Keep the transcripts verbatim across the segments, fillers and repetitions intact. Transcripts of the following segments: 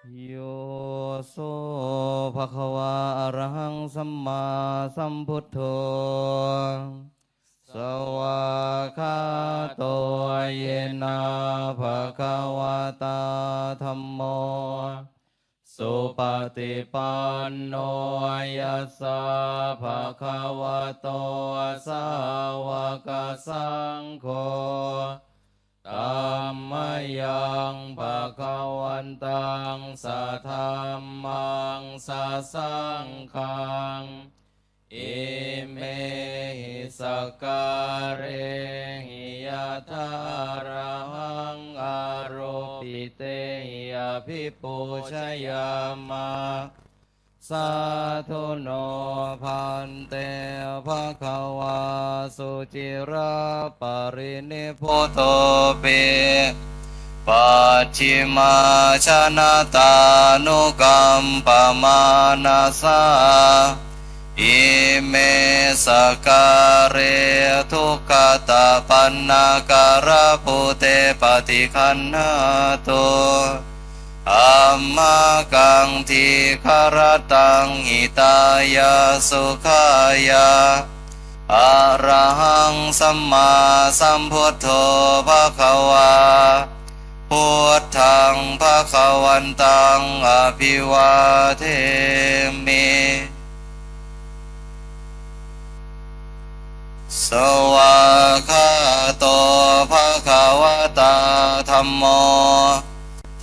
Yo so bhagavā arahaṃ sammāsambuddho, svākkhāto yena bhagavatā dhammo, supaṭipanno yassa bhagavato sāvakasaṅgho, tammayaṃ bhagavantaṃ sadhammaṃ sasaṅghaṃ, imehi sakkārehi yathārahaṃ āropitehi abhipūjayāma. Sādhu no bhante, bhagavā suciraparinibbutopi, pacchimājanatānukampamānasā, ime sakkāre duggatapaṇṇākārabhūte paṭiggaṇhātu, amhākaṃ dīgharattaṃ hitāya sukhāya. Arahaṃ sammāsambuddho bhagavā, buddhaṃ bhagavantaṃ abhivādemi. Svākkhāto bhagavatā dhammo,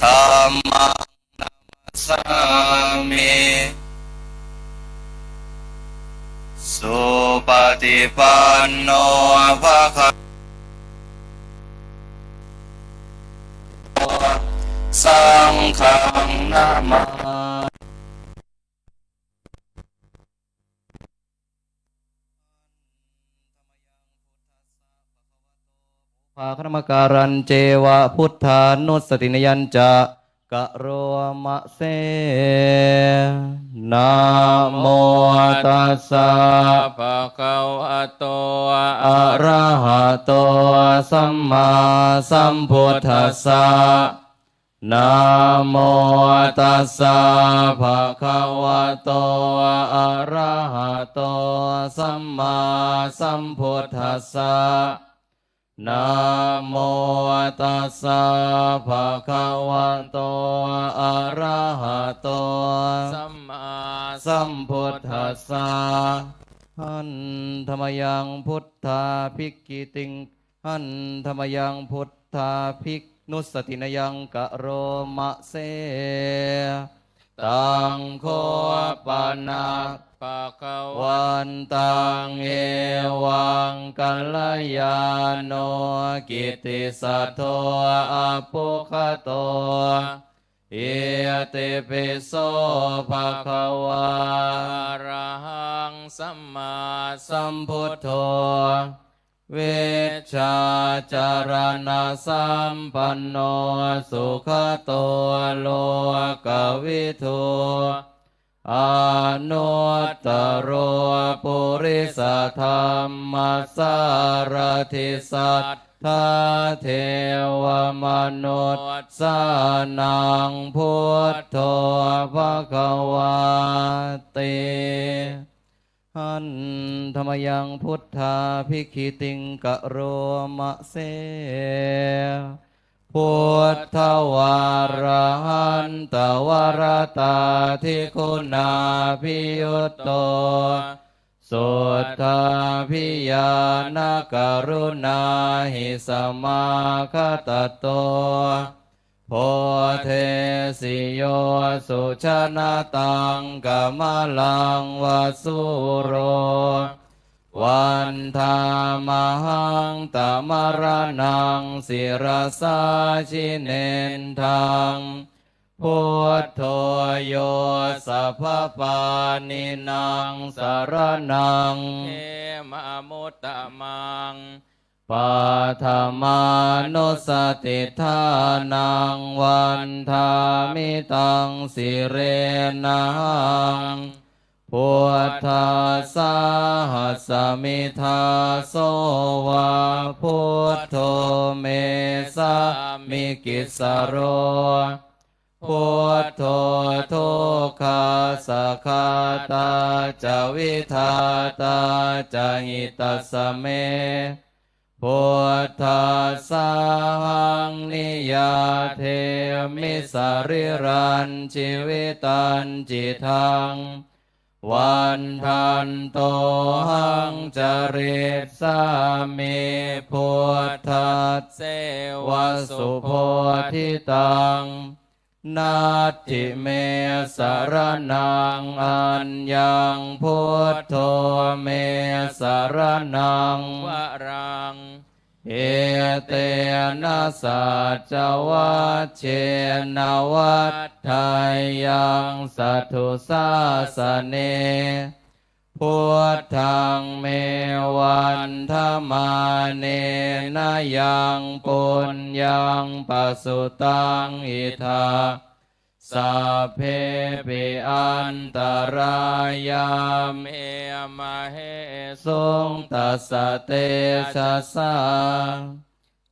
dhammaṃ namassāmi. Supaṭipanno bhagavato, saṅghaṃ namāmi. พาคณมการันเจวะ พุทธานุสตินยัญจะ กะโรมะเส นะโมตัสสะ ภะคะวะโต อะระหะโต สัมมาสัมพุทธัสสะ นะโมตัสสะ ภะคะวะโต อะระหะโต สัมมาสัมพุทธัสสะ นะโมตัสสะ ภะคะวะโต อะระหะโต สัมมาสัมพุทธัสสะ หันธมยังพุทธาภิกขิติง หันธมยังพุทธาภิก นุสตินยังกะโรมะเส ตังโคปะนะ ภะคะวันตัง เอวัง กัลยาโณ กิตติสัตโธ อะปุคคโต อิติปิโส ภะคะวา อะระหัง สัมมาสัมพุทโธ วิชชาจารณสัมปันโน สุขโต โลกวิทู อนุตตโร ปุริสธัมมสารถิ สัทธาเทวมนุสสานัง พุทโธ ภะคะวาติ หันธมยังพุทธาภิกขิติงกะโรมะเส พุทธวาระหันตวรตาธิคุณาภิยุตโต สุทธาภิญาณกรุณาหิสมาคตโต โพเทสิโยสุชนตังกมลังวสูโร วันทามหังตมรณัง สิรสาจิเนนทัง พุทโธ โย สัพพปาณินัง สรณัง เขมะมุตตะมัง ปัทมานุสติฏฐานัง วันทามิตัง สิเรนะหัง พุทธัสสะหัสมิทาโสวา พุทโธ เมสะมิกิสโร Buddho dukkhassa ghātā ca vidhātā ca hitassa me. Buddhassāhaṃ niyyādemi sarīrañjīvitañcidaṃ. Vandantohaṃ carissāmi buddhasseva subodhitaṃ. Natthi me saraṇaṃ aññaṃ, buddho me saraṇaṃ varaṃ. Etena saccavajjena vaḍḍheyyaṃ satthu sāsane. Buddhaṃ me vandamānena yaṃ puññaṃ pasutaṃ idha, sabbepi antarāyā me māhesuṃ tassa tejasā.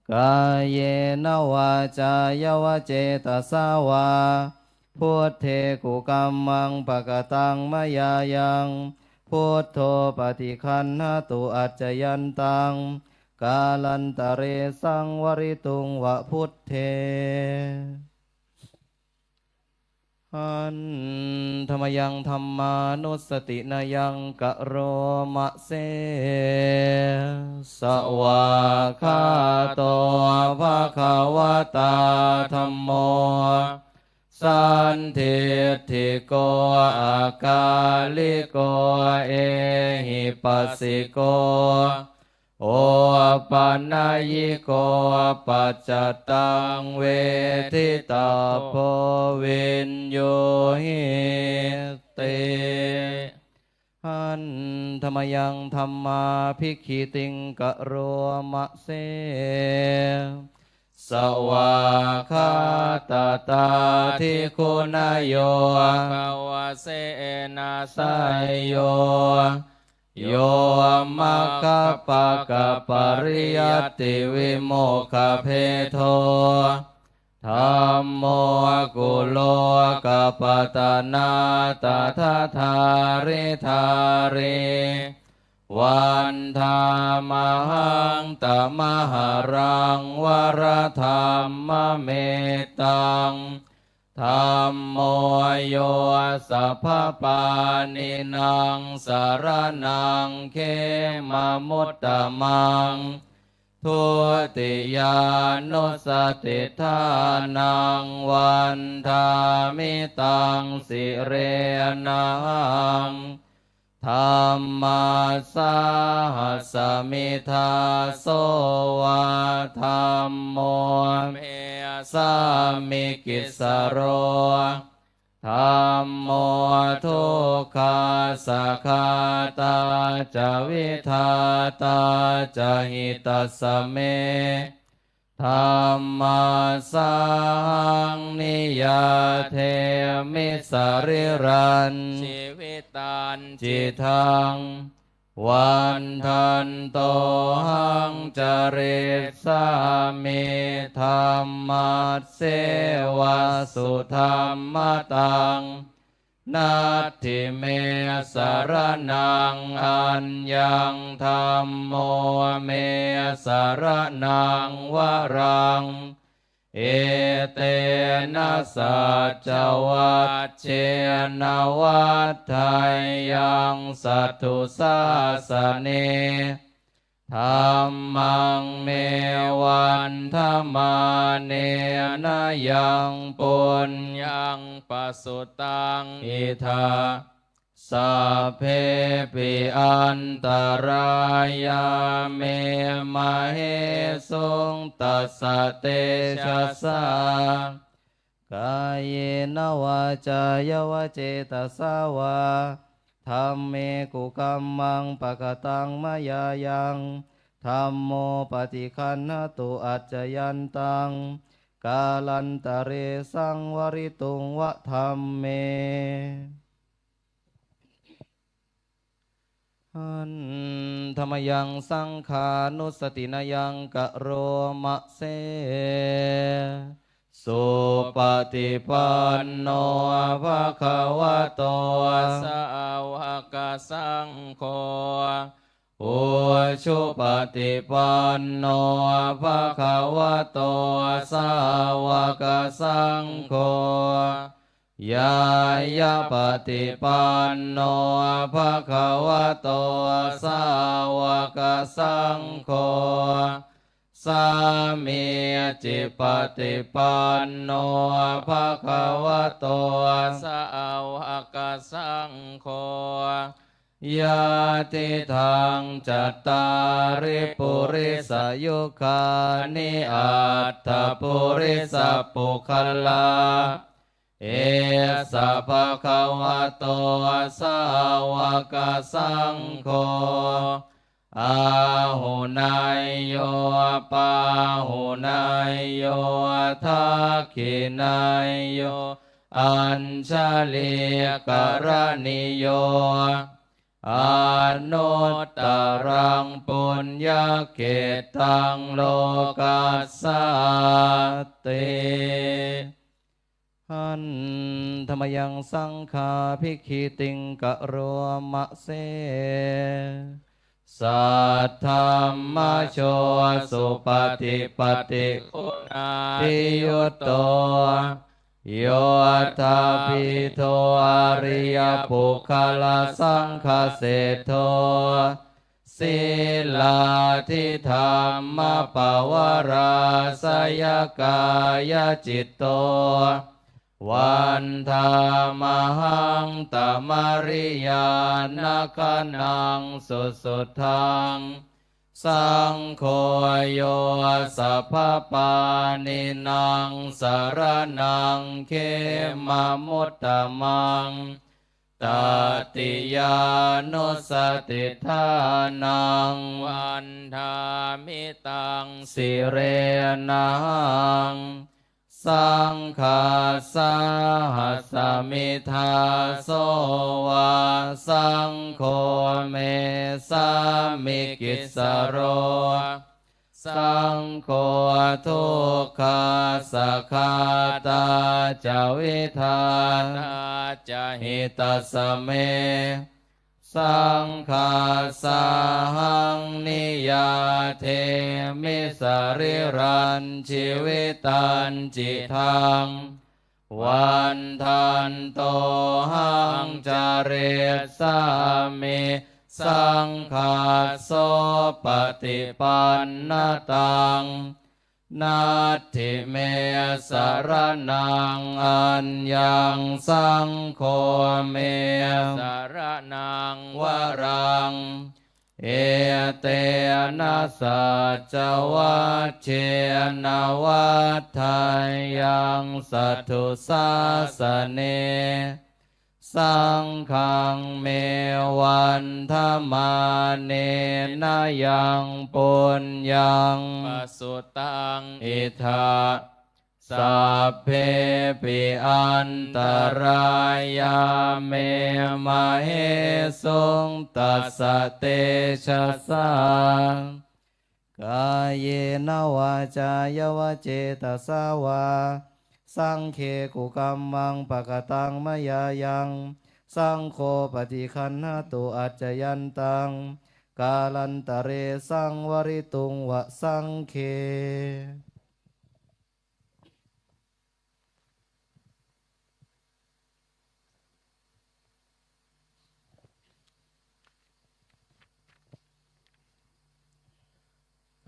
Kāyena vācāya va cetasā vā, buddhe kukammaṃ pakataṃ mayā yaṃ, buddho paṭiggaṇhatu accayantaṃ, kālantare saṃvarituṃ va buddhe. Handa mayaṃ dhammānussatinayaṃ karoma se. Svākkhāto bhagavatā dhammo, sandiṭṭhiko akāliko ehipassiko, opanayiko paccattaṃ veditabbo viññūhīti. Handa mayaṃ dhammābhigītiṃ karoma se. Svākkhātatādiguṇayogavasena seyyo, yo maggapakkapariyattivimokkhabhedo, dhammo kulokapatanā tadadhāridhārī, vandāmahaṃ tamaharaṃ varadhammamettaṃ. Dhammo yo sabbapāṇīnaṃ saraṇaṃ khemamuttamaṃ, dutiyānussatiṭṭhānaṃ vandāmi taṃ sirenahaṃ. Dhammassāhasmi dāso va, dhammo me sāmikissaro, dhammo dukkhassa ghātā ca vidhātā ca hitassa me. Dhammassāhaṃ niyyādemi sarīrañjīvitañcidaṃ, vandantohaṃ carissāmi dhammasseva sudhammataṃ. Natthi me saraṇaṃ aññaṃ, dhammo me saraṇaṃ varaṃ. Etena saccavajjena vaḍḍheyyaṃ satthu sāsane. Dhammaṃ me vandamānena yaṃ puññaṃ pasutaṃ idha, sabbepi antarāyā me māhesuṃ tassa tejasā. Kāyena vācāya va cetasā vā, dhamme kukammaṃ pakataṃ mayā yaṃ, dhammo paṭiggaṇhatu accayantaṃ, kālantare saṃvarituṃ va dhamme. Handa mayaṃ saṅghānussatinayaṃ karoma se. Supaṭipanno bhagavato sāvakasaṅgho, ujupaṭipanno bhagavato sāvakasaṅgho, ñāyapaṭipanno bhagavato sāvakasaṅgho, sāmīcipaṭipanno bhagavato sāvakasaṅgho, yadidaṃ cattāri purisayugāni aṭṭha purisapuggalā, esa bhagavato sāvakasaṅgho, āhuneyyo pāhuneyyo dakkhiṇeyyo añjalikaraṇīyo, anuttaraṃ puññakkhettaṃ lokassāti. Handa mayaṃ saṅghābhigītiṃ karoma se. Saddhammajo supaṭipattiguṇādiyutto, yoṭṭhabbidho ariyapuggalasaṅghaseṭṭho, sīlādidhammapavarāsayakāyacitto, vandāmahaṃ tamariyāna gaṇaṃ susuddhaṃ. Saṅgho yo sabbapāṇīnaṃ saraṇaṃ khemamuttamaṃ, tatiyānussatiṭṭhānaṃ vandāmi taṃ sirenahaṃ. Saṅghassāhasmi dāso va, saṅgho me sāmikissaro, saṅgho dukkhassa ghātā ca vidhātā ca hitassa me. Saṅghassāhaṃ niyyādemi sarīrañjīvitañcidaṃ, vandantohaṃ carissāmi saṅghassopaṭipannataṃ. Natthi me saraṇaṃ aññaṃ, saṅgho me saraṇaṃ varaṃ, etena saccavajjena vaḍḍheyyaṃ satthu sāsane. Saṅghaṃ me vandamānena yaṃ puññaṃ pasutaṃ idha, sabbepi antarāyā me māhesuṃ tassa tejasā. Kāyena vācāya va cetasā vā, saṅghe kukammaṃ pakataṃ mayā yaṃ, saṅgho paṭiggaṇhatu accayantaṃ, kālantare saṃvarituṃ va saṅghe.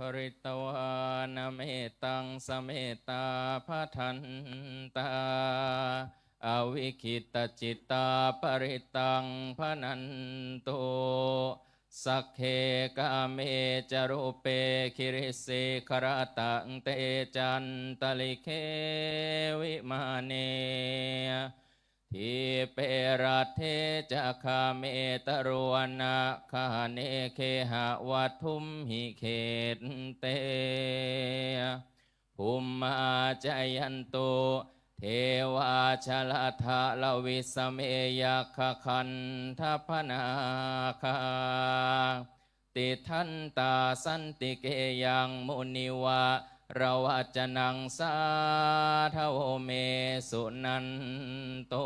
Pharitvāna mettaṃ samettā bhadantā, avikkhittacittā parittaṃ bhaṇantu. Sagge kāme ca rūpe girisikharataṭe cantalikkhe vimāne, dīpe raṭṭhe ca gāme taruvanagahane gehavatthumhi khette, bhummā cāyantu devā jalathalavisame yakkhagandhabbanāgā, tiṭṭhantā santike yaṃ munivaravacanaṃ savacanaṃ sādhavo me suṇantu.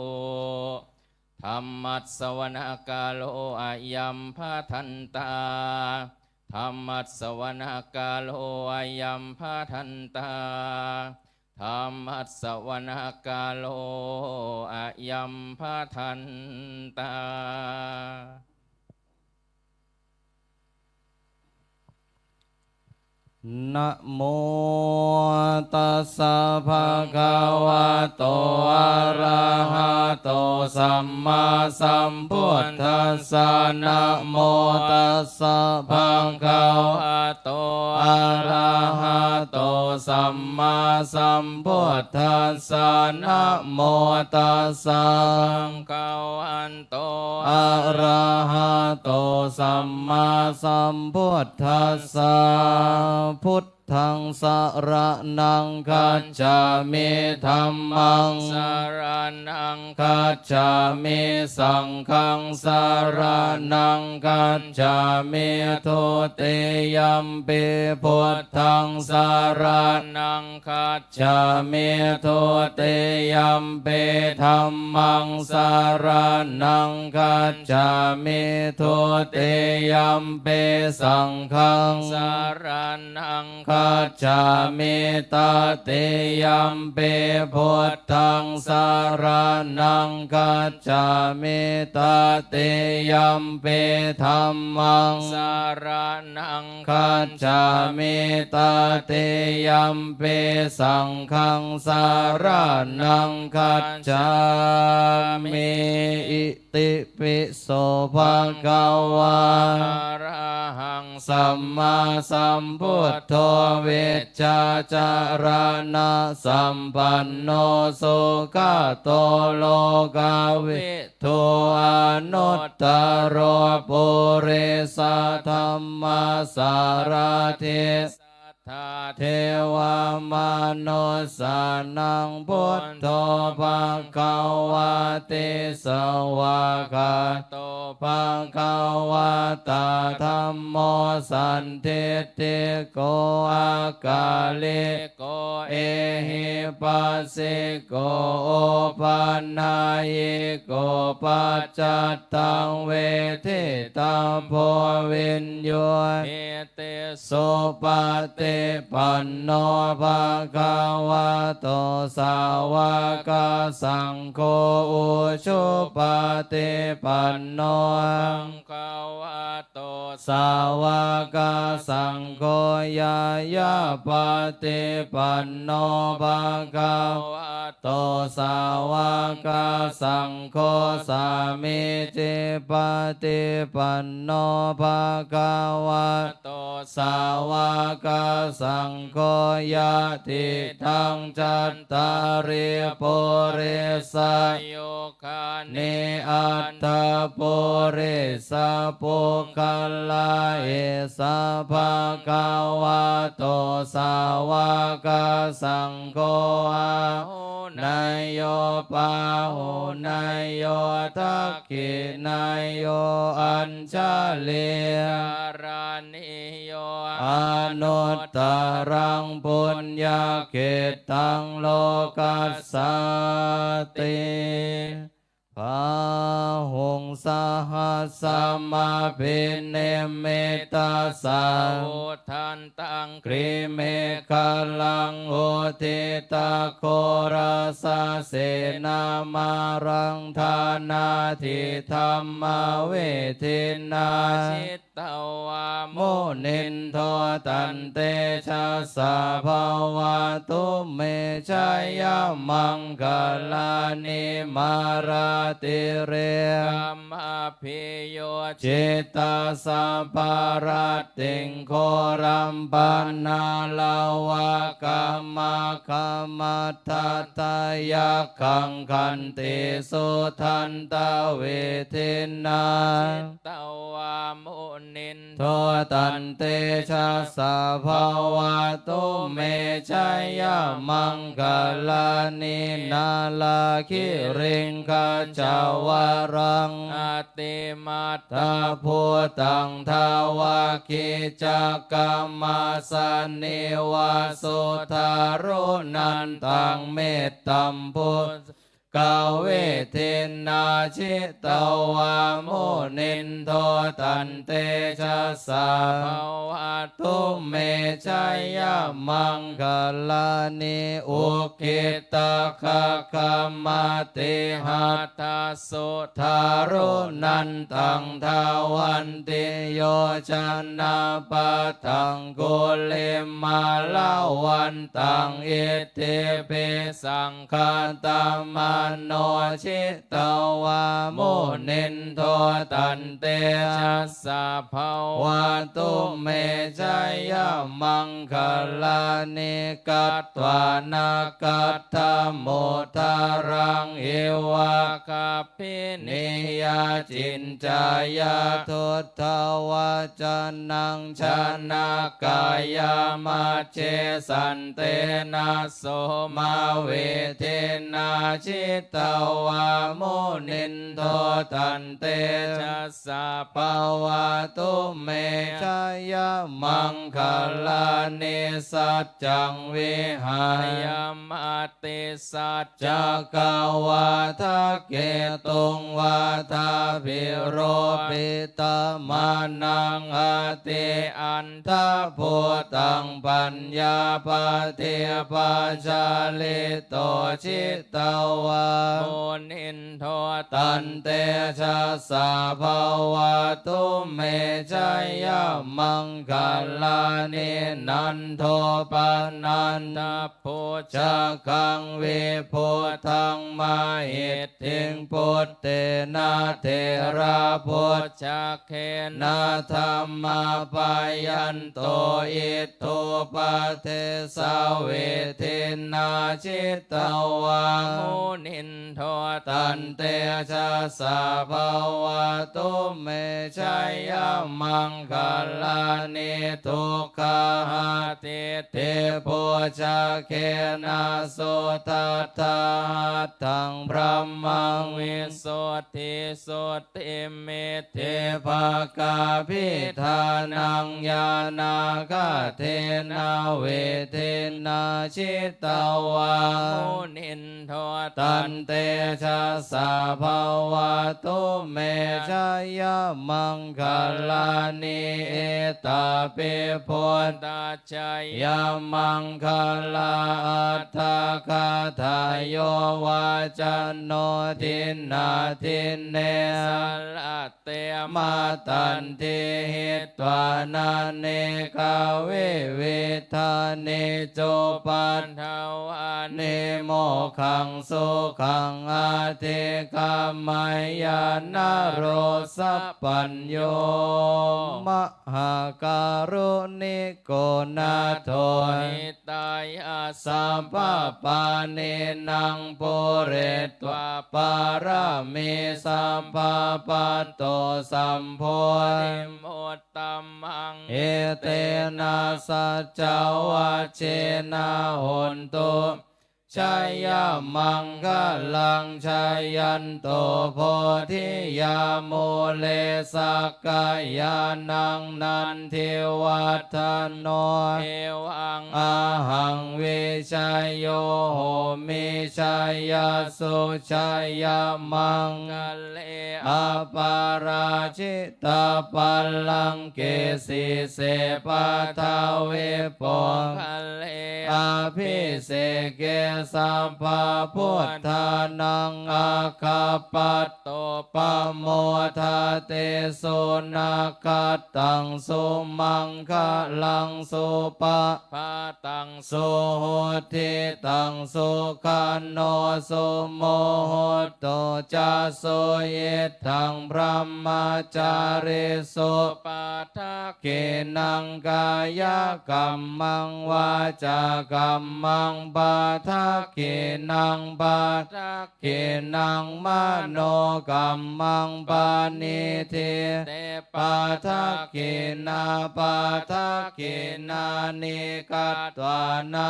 Dhammassavanakālo ayam bhadantā. Dhammassavanakālo ayam bhadantā. Dhammassavanakālo ayam bhadantā. Namo tassa bhagavato arahato sammāsambuddhassa. Namo tassa bhagavato arahato sammāsambuddhassa. Namo tassa bhagavato arahato sammāsambuddhassa. Buddhaṃ saraṇaṃ gacchāmi. Dhammaṃ saraṇaṃ gacchāmi. Saṅghaṃ saraṇaṃ gacchāmi. Dutiyampi buddhaṃ saraṇaṃ gacchāmi. Dutiyampi dhammaṃ saraṇaṃ gacchāmi. Dutiyampi saṅghaṃ saraṇaṃ gacchāmi. Tatiyampi buddhaṃ saraṇaṃ gacchāmi. Tatiyampi dhammaṃ saraṇaṃ gacchāmi. Tatiyampi saṅghaṃ saraṇaṃ gacchāmi. Itipi so bhagavā arahaṃ sammāsambuddho vijjācaraṇasampanno sugato lokavi- -du anuttaro purisadammasārathi satthā devamanussānaṃ buddho bhagavāti. Svākkhāto bhagavatā dhammo sandiṭṭhiko akāli- -ko ehipassiko opanayiko paccattaṃ veditabbo viññūhīti. Supaṭipanno bhagavato sāvakasaṅgho, ujupaṭipanno bhagavato sāvakasaṅgho, ñāyapaṭipanno bhagavato sāvakasaṅgho, sāmīcipaṭipanno bhagavato sāvakasaṅgho, yadidaṃ cattāri purisa- -yugāni aṭṭha purisapuggalā, esa bhagavato sāvakasaṅgho, āhuneyyo pāhuneyyo dakkhiṇeyyo añjalikaraṇīyo anuttaraṃ puññakkhettaṃ lokassāti. Bāhuṃ sahassamabhinimmitasāvudhantaṃ, girimekhalaṃ uditaghorasasenamāraṃ, dānādidhammavidhinā jit- -vā munindo, tantejasā bhavatu me jayamaṅgalāni. Mārātirekamabhiyujjhitasabbarattiṃ, ghorampanāḷavakamakkhamathaddhayakkhaṃ, khantīsudantavidhinā jit- -vā mu- munindo tantejasā bhavatu me jayamaṅgalāni. Nāḷāgiriṃ gajavaraṃ atimattabhūtaṃ dāvaggicakkamasanīva sudāruṇantaṃ mettambusekavidhinā jitavā munindo tantejasā bhavatu me jayamaṅgalāni. Ukkhittakhaggamatihatthasudāruṇantaṃ dhāvantiyojanapathaṅgulimālavantaṃ iddhībhisaṅ khatamano jitavā munindo tantejasā bhavatu me jayamaṅgalāni. Katvāna kaṭṭhamudaraṃ iva gabbhinīyā ciñcāya duṭṭhavacanaṃ janakāyamajjhe santena somavidhinā jitavā munindo tantejasā bhavatu me jayamaṅgalāni. Saccaṃ vihāya matisaccakavādaketuṃ vādābhiropitamanaṃ atiandhabhūtaṃ paññāpadīpajalito jitavā munindo tantejasā bhavatu me jayamaṅgalāni. Nandopanandabhujagaṃ vibudhaṃ mahiddhiṃ puttena therabhujagena damāpayanto iddhūpadesavidhinā jitavā munindo tantejasā bhavatu me jayamaṅgalāni. Duggāhadiṭṭhibhujagena sudaṭṭhahatthaṃ brahmaṃ visuddhijutimiddhibakābhidhānaṃ ñāṇāgadena vidhinā jitavā munindo tantejasā bhavatu me jayamaṅgalāni. Etāpi buddha jayamaṅgalaaṭṭhagāthā yo vācano dinadine sarate matandī hitvānanekavividhāni cupaddavāni mokkhaṃ sukhaṃ adhigameyya naro sapañño. Mahākāruṇiko nātho hitāya sabbapāṇinaṃ pūretvā pāramī sabbā patto sambodhimuttamaṃ. Etena saccavajjena hotu jayamaṅgalaṃ. Jayanto bodhiyā mūle sakyānaṃ nandivaḍḍhano evaṃ ahaṃ vijayo homi jayassu jayamaṅgale aparājitapallaṅke sīse paṭhavipokkhare abhiseke sabbabuddhānaṃ aggappatto pamodati. Sunakkhattaṃ sumaṅgalaṃ supabhātaṃ suhuṭṭhitaṃ sukhaṇo sumuhutto ca suyiṭṭhaṃ brahmacārisu padakkhiṇaṃ kāyakammaṃ vācākammaṃ padaṃ dakkhiṇaṃ padakkhiṇaṃ manokammaṃ paṇidhī te padakkhiṇā padakkhiṇāni katvāna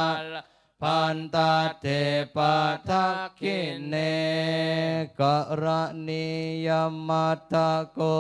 labhantatthe padakkhiṇe. Karaṇīyamatthaku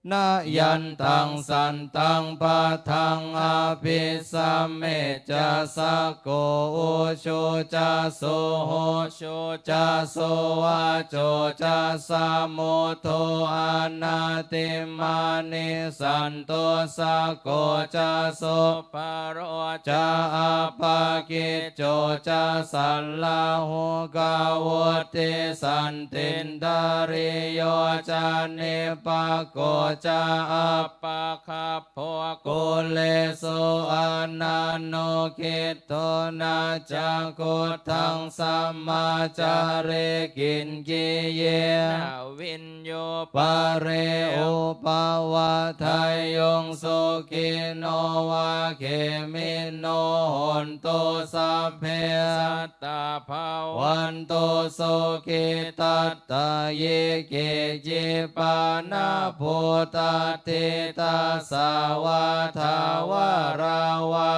na yantaṃ santaṃ padaṃ abhisamecca sakko ujū ca suhujū ca suvaco cassa mudu anatimānī santussako ca subharo ca appakicco ca sallahukavutti santindriyo ca nipako ca appagabbho kulesu ananugiddho na ca khuddaṃ samācare kiñci yena viññū pare upavadeyyuṃ sukhino vā khemino hontu sabbe sattā bhavantu sukhitattā ye keci pāṇabhūtatthi tasā vā thāvarā vā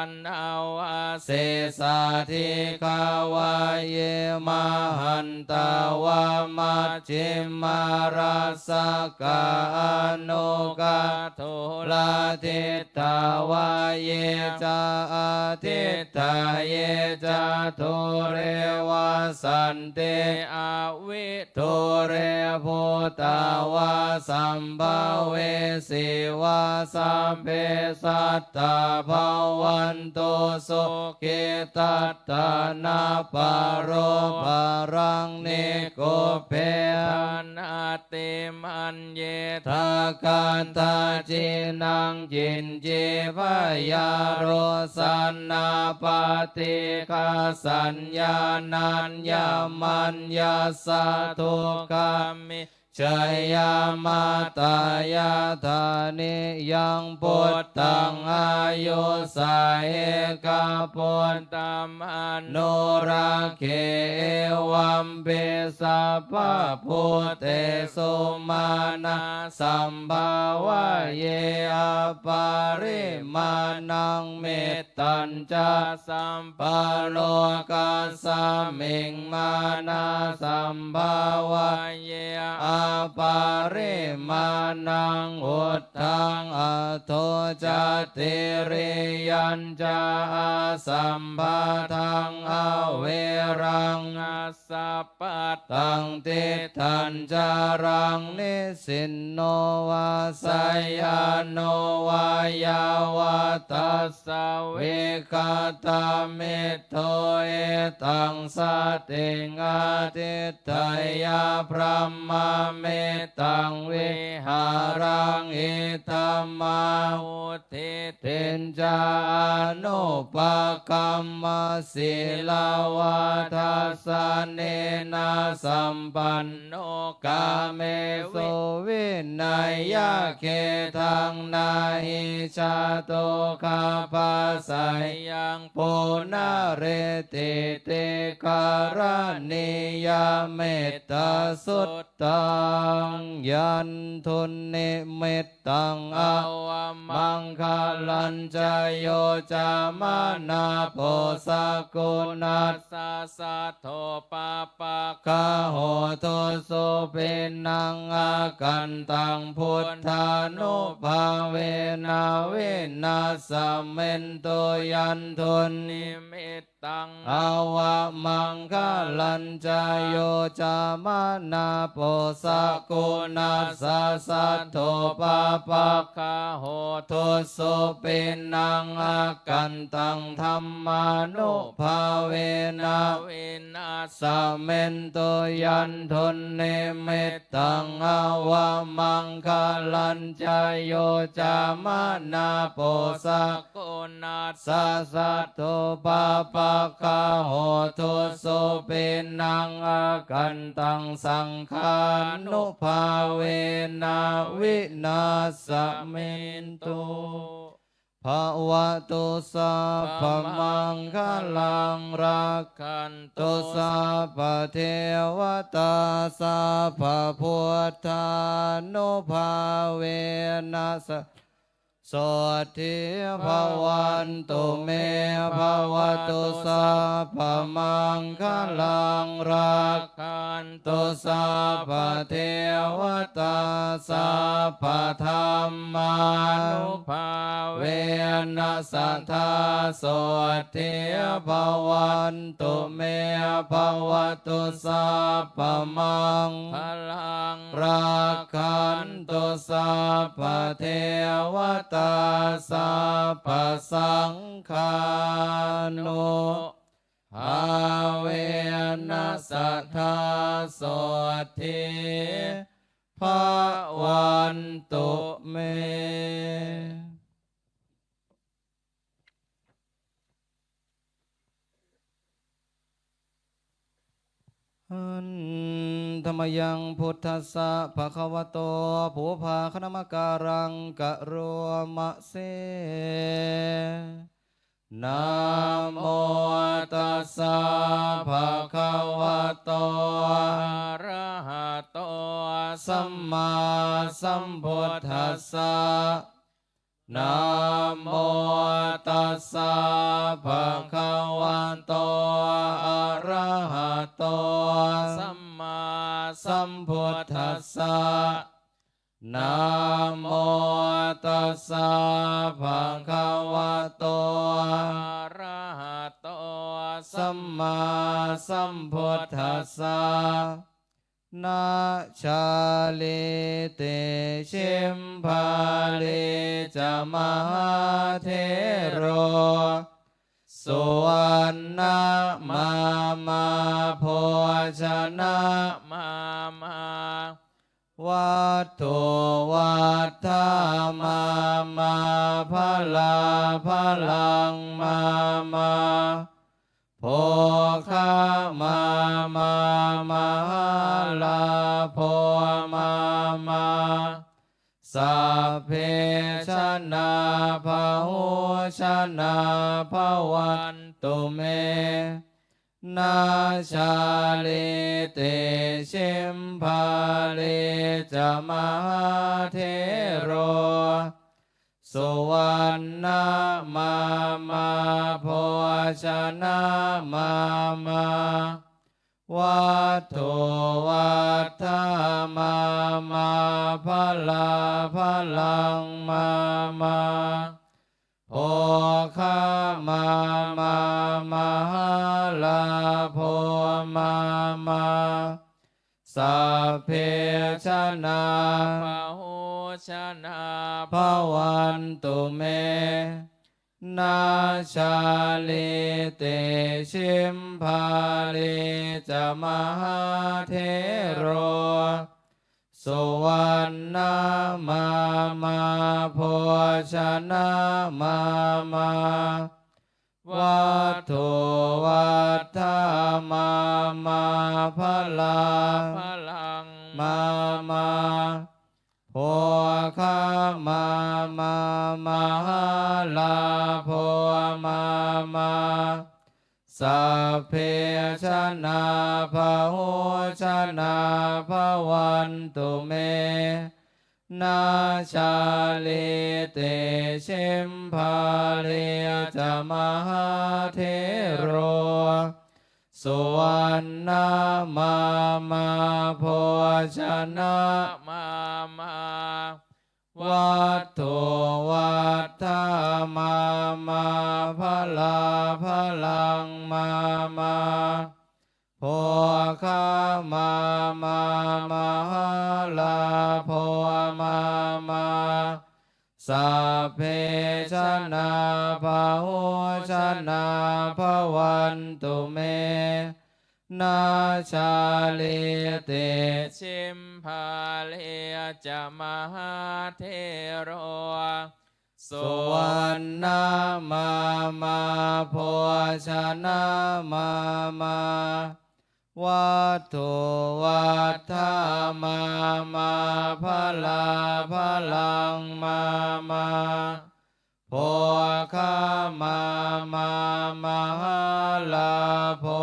anavasesā dīghā vā ye mahantā vā majjhimā rassakā aṇukathū lā diṭṭhā vā ye ca adiṭṭhā ye ca dūre vasanti avidūre bhūtā vā sambhavesī vā sabbe sattā bhavantu sukhitattā na paro paraṃ nikubbetha nātimaññe tha katthaciṇaṃ kiñci byārosanā paṭighasaññā nāññamaññassa dukkhamicceyya. Mātā yathā niyaṃ puttaṃ āyusā ekaputtamanurakkhe evampi sabbabhūtesu mānasambhāvaye aparimāṇaṃ. Mettañca sabbalokasmiṃ mānasambhāvaye aparimāṇaṃ uddhaṃ adho ca tiriyañca asambādhaṃ averaṃ asapattaṃ. Tiṭṭhañcaraṃ nisinno vā sayāno vā yāvatassa vigatamiddho etaṃ satiṃ adhiṭṭheyya brahmametaṃ vihāraṃ idhamāhu. Diṭṭhiñca anupagamma sīlavā dassanena sampanno kāmesu vineyya gedhaṃ na hi jātu gabbhaseyyaṃ punaretīti. Karaṇīyam ettasuttaṃ. Yandunnimit taṃ avamaṅgalañca yo cāmanāpo sakuṇassa saddo pāpaggaho dussupinaṃ akantaṃ buddhānubhāvena vināsamentu. Yandunnimit taṃ avamaṅgalañca yo cāmanāpo sakuṇassa saddo pāpaggaho dussupinaṃ akantaṃ dhammānubhāvena vināsamentu. Yandunnimit taṃ avamaṅgalañca yo cāmanāpo sakuṇassa saddo pāpaggaho dussupinaṃ akantaṃ saṅghānubhāvena vināsamentu. bhavatu sabbamaṅgalaṃ, rakkhantu sabbadevatā, sabbabuddhānubhāvena sa- sotthī bhavantu me. Bhavatu sabbamaṅgalaṃ, rakkhantu sabbadevatā, sabbadhammānubhāvena sadā sotthī bhavantu me. Bhavatu sabbamaṅgalaṃ, rakkhantu sabbadevatā, sabbasaṅghānubhāvena sadā sotthī bhavantu me. Handa mayaṃ buddhassa bhagavato pubbāganamakāraṃ karoma se. Namo tassa bhagavato arahato sammāsambuddhassa. Namo tassa bhagavato arahato sammāsambuddhassa. Namo tassa bhagavato arahato sammāsambuddhassa. Na cālī tisimhālī ca mahāthero, suvaṇṇamāmā bhojanamāmā, vatthuvatthamāmā balābalaṃ māmā, bhogamāmā mahālābho māmā. Sabbe janā bahūjanā bhavantu me. Na cālī tisimhālī ca mahāthero, suvaṇṇamāmā bhojanamāmā, vatthuvatthamāmā balābalaṃ māmā, bhogamāmā mahālābho māmā. Sabbe janā bahūjanā bhavantu me. Na cālī tisimhālī ca mahāthero, suvaṇṇamāmā bhojanamāmā, vatthuvatthamāmā balābalaṃ māmā, bhogamāmā mahālābho māmā. Sabbe janā bahūjanā bhavantu me. Na cālī tisimhālī ca mahāthero, suvaṇṇamāmā bhojanamāmā, vatthuvatthamāmā balābalaṃ māmā, bhogamāmā mahālābho māmā. Sabbe janā bahūjanā bhavantu me. Na cālī tisimhālī ca mahāthero, suvaṇṇamāmā bhojanamāmā, vatthuvatthamāmā balābalaṃ māmā, Bhogamāmā, mahālābho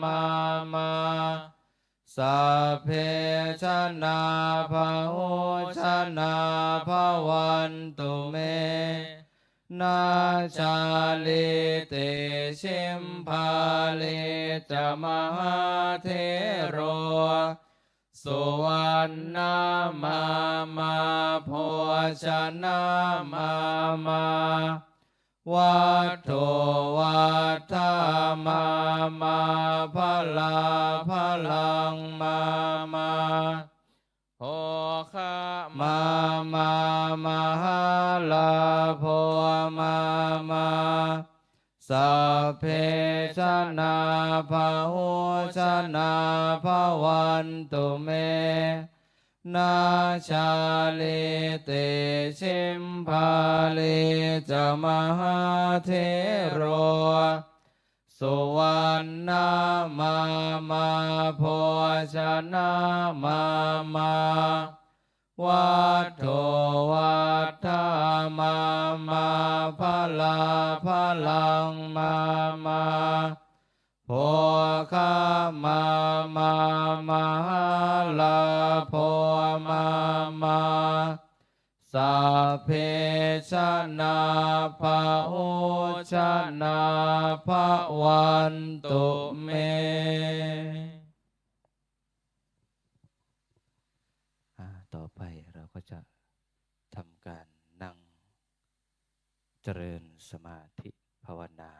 māmā, sabbe janā bahujana bhavantu me. Na cālī tisimhālī ca mahāthero, suvaṇṇamāmā bhojanā māmā, vatthu vattha māmā, phalā phalaṃ māmā, bhogamāmā, mahālābho māmā, sabbe janā bahujana bhavantu me. Na cālī tisimhālī ca mahāthero, suvaṇṇamāmā bhojanā māmā, vatthu vattha māmā, phalā phalaṃ māmā, bhogamāmā, mahālābho māmā, sabbe janā bahujana bhavantu me. อ่า ต่อไปเราก็จะทำการนั่งเจริญสมาธิภาวนา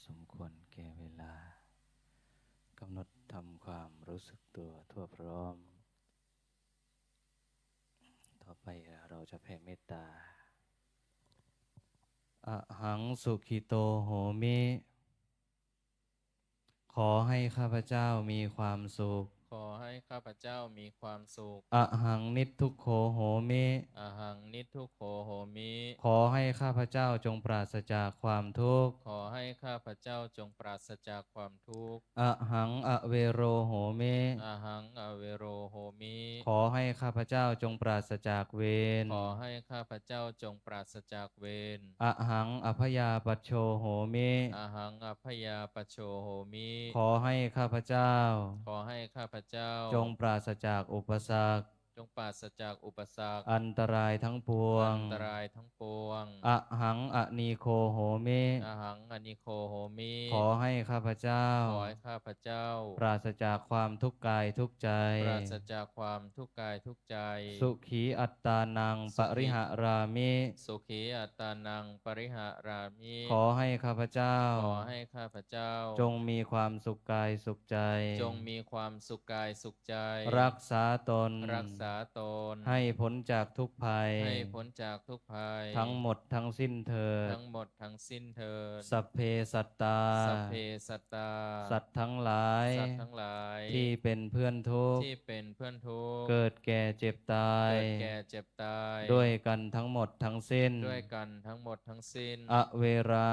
สมควรแก่เวลา กำหนดทำความรู้สึกตัวทั่วพร้อม ต่อไปเราจะแผ่เมตตา Ahaṃ sukhito homi ขอให้ข้าพเจ้ามีความสุข ขอให้ข้าพเจ้ามีความสุข Ahaṃ niddukkho homi. Ahaṃ niddukkho homi. ขอให้ข้าพเจ้าจงปราศจากความทุกข์ ขอให้ข้าพเจ้าจงปราศจากความทุกข์ Ahaṃ avero homi. Ahaṃ avero homi. ขอให้ข้าพเจ้าจงปราศจากเวร ขอให้ข้าพเจ้าจงปราศจากเวร Ahaṃ abyāpajjho homi. Ahaṃ abyāpajjho homi. ขอให้ข้าพเจ้า ขอให้ข้าพเจ้า จงปราศจากอุปสรรค จงปราศจากอุปสรรค อันตรายทั้งปวง อันตรายทั้งปวง Ahaṃ anīgho homi. Ahaṃ anīgho homi. ขอให้ข้าพเจ้า ขอให้ข้าพเจ้า ปราศจากความทุกข์กายทุกข์ใจ ปราศจากความทุกข์กายทุกข์ใจ Sukhī attānaṃ pariharāmi. Sukhī attānaṃ pariharāmi. ขอให้ข้าพเจ้า ขอให้ข้าพเจ้า จงมีความสุขกายสุขใจ จงมีความสุขกายสุขใจ รักษาตน รักษาตน ให้พ้นจากทุกข์ภัย ให้พ้นจากทุกข์ภัย ทั้งหมดทั้งสิ้นเถิด ทั้งหมดทั้งสิ้นเถิด Sabbe sattā. Sabbe sattā. สัตว์ทั้งหลาย สัตว์ทั้งหลาย ที่เป็นเพื่อนทุกข์ ที่เป็นเพื่อนทุกข์ เกิดแก่เจ็บตาย เกิดแก่เจ็บตาย ด้วยกันทั้งหมดทั้งสิ้น ด้วยกันทั้งหมดทั้งสิ้น Averā.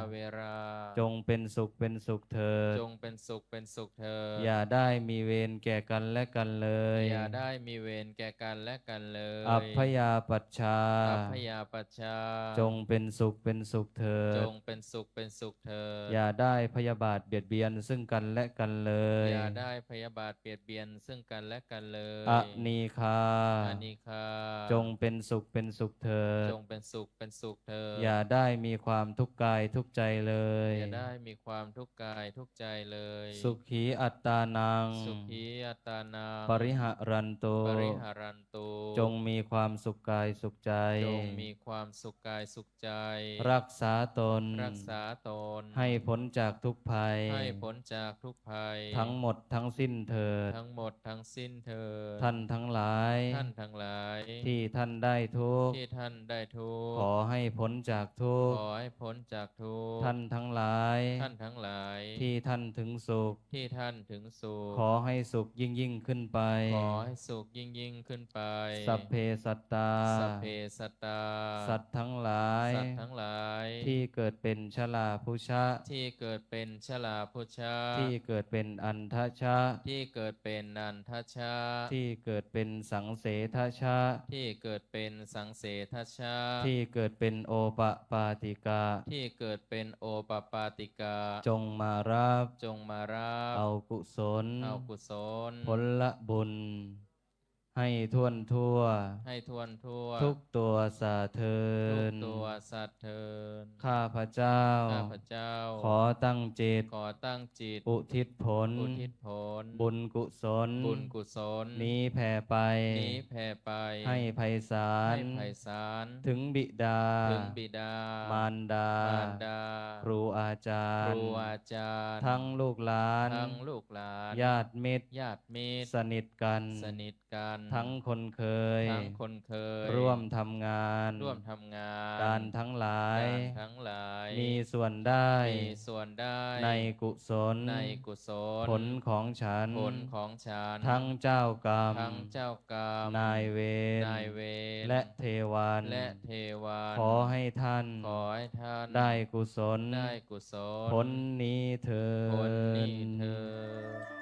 Averā. จงเป็นสุขเป็นสุขเถิด จงเป็นสุขเป็นสุขเถิด อย่าได้มีเวรแก่กันและกันเลย อย่าได้มีเวรแก่กันและกันเลย Abyāpajjhā. Abyāpajjhā. จงเป็นสุขเป็นสุขเถิด จงเป็นสุขเป็นสุขเถิด อย่าได้พยาบาทเบียดเบียนซึ่งกันและกันเลย อย่าได้พยาบาทเบียดเบียนซึ่งกันและกันเลย Anīghā. Anīghā. จงเป็นสุขเป็นสุขเถิด จงเป็นสุขเป็นสุขเถิด อย่าได้มีความทุกข์กายทุกข์ใจเลย อย่าได้มีความทุกข์กายทุกข์ใจเลย Sukhī attānaṃ. Sukhī attānaṃ. Pariharantu. Pariharantu. จงมีความสุขกายสุขใจ จงมีความสุขกายสุขใจ รักษาตน รักษาตน ให้พ้นจากทุกข์ภัย ให้พ้นจากทุกข์ภัย ทั้งหมดทั้งสิ้นเถิด ทั้งหมดทั้งสิ้นเถิด ท่านทั้งหลาย ท่านทั้งหลาย ที่ท่านได้ทุกข์ ที่ท่านได้ทุกข์ ขอให้พ้นจากทุกข์ ขอให้พ้นจากทุกข์ ท่านทั้งหลาย ท่านทั้งหลาย ที่ท่านถึงสุข ที่ท่านถึงสุข ขอให้สุขยิ่งยิ่งขึ้นไป ขอให้สุขยิ่งยิ่งขึ้นไป Sabbe sattā. Sabbe sattā. สัตว์ทั้งหลาย สัตว์ทั้งหลาย ที่เกิดเป็นชราพุชะ ที่เกิดเป็นชราพุชะ ที่เกิดเป็นอันทชะ ที่เกิดเป็นนันทชะ ที่เกิดเป็นสังเสทชะ ที่เกิดเป็นสังเสทชะ ที่เกิดเป็นโอปปาติกะ ที่เกิดเป็นโอปปาติกะ จงมารับ จงมารับ เอากุศล เอากุศล ผลบุญ ให้ถ้วนทั่ว ให้ถ้วนทั่ว ทุกตัวสาเทิน ทุกตัวสาเทิน ข้าพเจ้า ข้าพเจ้า ขอตั้งจิต ขอตั้งจิต อุทิศผล อุทิศผล บุญกุศล บุญกุศล นี้แผ่ไป นี้แผ่ไป ให้ไพศาล ให้ไพศาล ถึงบิดา ถึงบิดา มารดา มารดา ครูอาจารย์ ครูอาจารย์ ทั้งลูกหลาน ทั้งลูกหลาน ญาติมิตร ญาติมิตร สนิทกัน สนิทกัน ทั้งคนเคย ทั้งคนเคย ร่วมทำงาน ร่วมทำงาน การทั้งหลาย การทั้งหลาย มีส่วนได้ มีส่วนได้ ในกุศล ในกุศล ผลของฉัน ผลของฉัน ทั้งเจ้ากรรม ทั้งเจ้ากรรม นายเวร นายเวร และเทวัน และเทวัน ขอให้ท่าน ขอให้ท่าน ได้กุศล ได้กุศล ผลนี้เทอญ ผลนี้เทอญ